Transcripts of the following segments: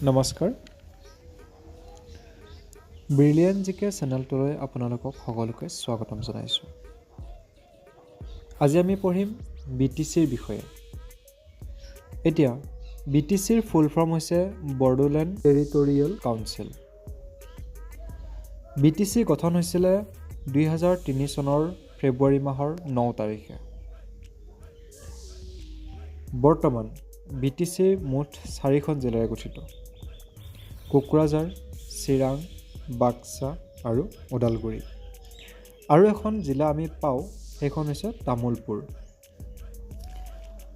নমস্কাৰ, ব্ৰিলিয়েণ্ট জিকে চেনেলটোলৈ আপোনালোকক সকলোকে স্বাগতম জনাইছোঁ। আজি আমি পঢ়িম বি টি চিৰ বিষয়ে। এতিয়া বি টি চিৰ ফুল ফৰ্ম হৈছে Bodoland territorial council. B T C গঠন হৈছিলে 2003 চনৰ ফেব্ৰুৱাৰী মাহৰ 9 তাৰিখে। বৰ্তমান বি টি চিৰ মুঠ চাৰিখন জিলাৰে গঠিত: কোকৰাঝাৰ, চিৰাং, বাক্সা আৰু ওদালগুৰি। আৰু এখন জিলা আমি পাওঁ, সেইখন হৈছে তামোলপুৰ।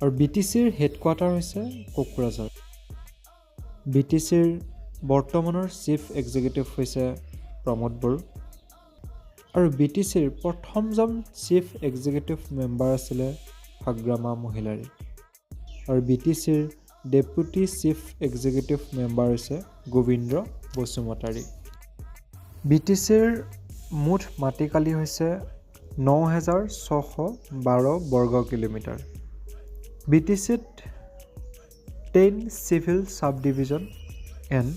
আৰু বি টি চিৰ হেডকোৱাৰ্টাৰ হৈছে কোকৰাঝাৰ। বি টি চিৰ বৰ্তমানৰ চিফ এক্সিকিউটিভ হৈছে প্ৰমোদ বড়ো আৰু বি টি চিৰ প্ৰথমজন চিফ এক্সিকিউটিভ মেম্বাৰ আছিলে হাগ্ৰামা মহিলাৰী আৰু বি টি চিৰ ডেপুটি চিফ এক্সিকিউটিভ মেম্বাৰ হৈছে গোবিন্দ বসুমতাৰী। বি টি চিৰ মুঠ মাটিকালি হৈছে 9612 বৰ্গ কিলোমিটাৰ। বি টি চিত 10 civil sub division and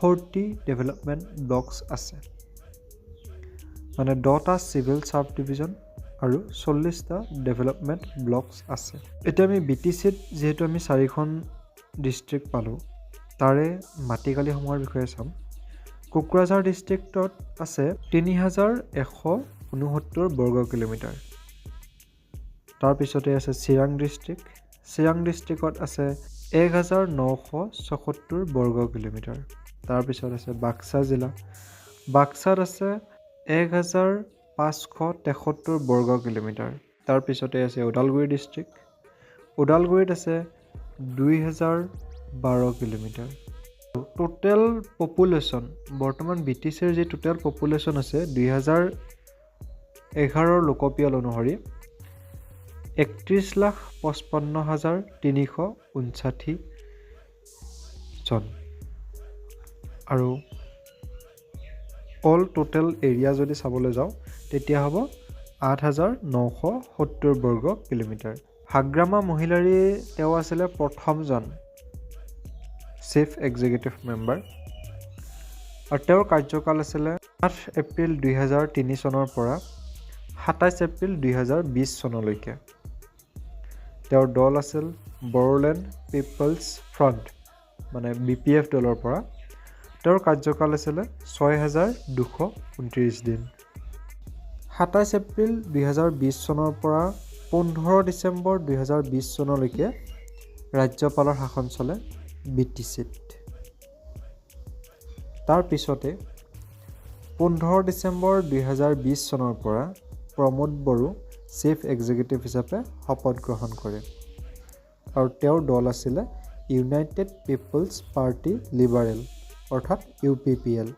40 development blocks আছে, মানে 10টা চিভিল চাব ডিভিজন আৰু 40টা ডেভেলপমেণ্ট ব্লকছ আছে। এতিয়া আমি বি টি চিত যিহেতু আমি চাৰিখন ডিষ্ট্ৰিক্ট পালোঁ, তাৰে মাটিকালিসমূহৰ বিষয়ে চাম। কোকৰাঝাৰ ডিষ্ট্ৰিক্টত আছে 3169 বৰ্গ কিলোমিটাৰ। তাৰপিছতে আছে চিৰাং ডিষ্ট্ৰিক্ট। চিৰাং ডিষ্ট্ৰিক্টত আছে 1976 বৰ্গ কিলোমিটাৰ। তাৰপিছত আছে বাক্সা জিলা। বাক্সাত আছে 1573 বৰ্গ কিলোমিটাৰ। তাৰপিছতে আছে ওদালগুৰি ডিষ্ট্ৰিক্ট। ওদালগুৰিত আছে 2012 কিলোমিটাৰ। টোটেল পপুলেশ্যন, বৰ্তমান বি টি চিৰ যি টোটেল পপুলেশ্যন আছে, 2011ৰ লোকপিয়ল অনুসৰি 31,55,359 জন। আৰু অল টোটেল এৰিয়া যদি চাবলৈ যাওঁ, তেতিয়া হ'ব 8970 বৰ্গ কিলোমিটাৰ। হাগ্ৰামা মহিলাৰী, তেওঁ আছিলে প্ৰথমজন চিফ এক্সিকিউটিভ মেম্বাৰ আৰু তেওঁৰ কাৰ্যকাল আছিলে 8 এপ্ৰিল 2003 চনৰ পৰা 27 এপ্ৰিল 2020 চনলৈকে। তেওঁৰ দল আছিল বড়োলেণ্ড পিপলছ ফ্ৰণ্ট, মানে বি পি এফ দলৰ পৰা। তেওঁৰ কাৰ্যকাল আছিলে 6229 দিন। 27 এপ্ৰিল 2020 চনৰ পৰা 15 ডিচেম্বৰ 2020 চনলৈকে ৰাজ্যপালৰ শাসন চলে বি টি চিত। তাৰপিছতে 15 ডিচেম্বৰ 2020 চনৰ পৰা প্ৰমোদ বড়ো চিফ এক্সিকিউটিভ হিচাপে শপত গ্ৰহণ কৰে আৰু তেওঁৰ দল আছিলে ইউনাইটেড পিপলছ পাৰ্টি লিবাৰেল, অৰ্থাৎ ইউ পি পি এল।